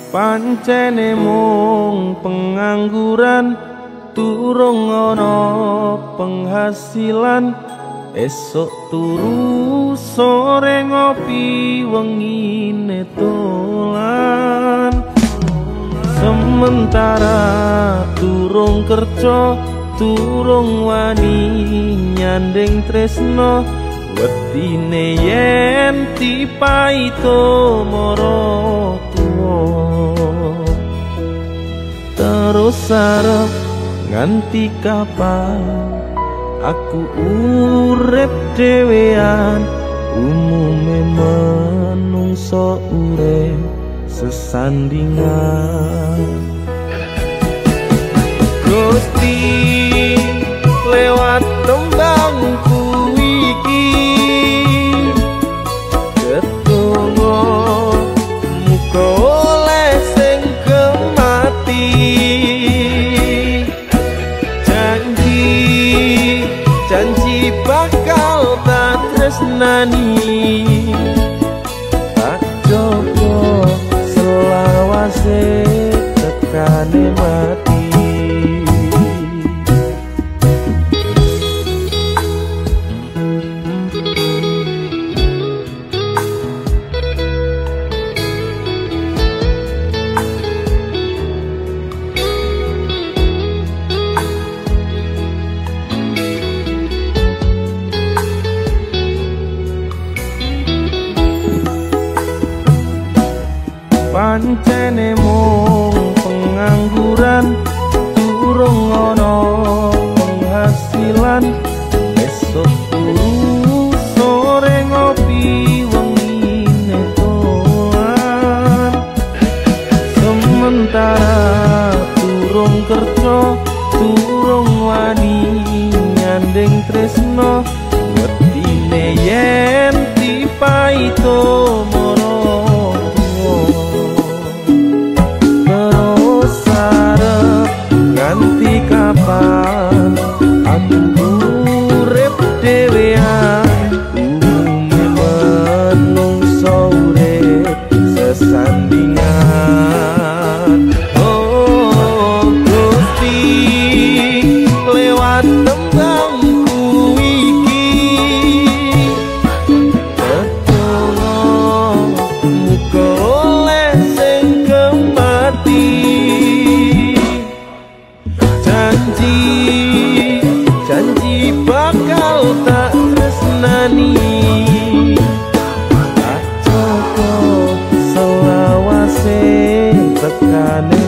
Pancene mung pengangguran, durung ana penghasilan. Esuk turu sore ngopi, wengine dolan. Sementara durung kerja, durung wani nyanding tresno. Wedine yen dipaito mara tuwa, terus arep nganti kapan aku urip dhewean. Umume menungso urip sesandingan. Gusti lewat tembangku iki, ketunggo muga oleh sing kemati. Janji janji bakal tak tresnani, tak jogo selawase tekane mati. Pancene mung pengangguran, durung ana penghasilan. Esuk turu sore ngopi, wengine dolan. Sementara durung kerja, durung wani nyanding tresno. Wedine yen dipaito mara nganti kapan aku urip dhewean. Umume menungso urip sesandingan. Oh Gusti lewat tembangku iki, tetunggo muga oleh sing kemati. Janji janji bakal tak tresnani, tak jogo selawase tekane.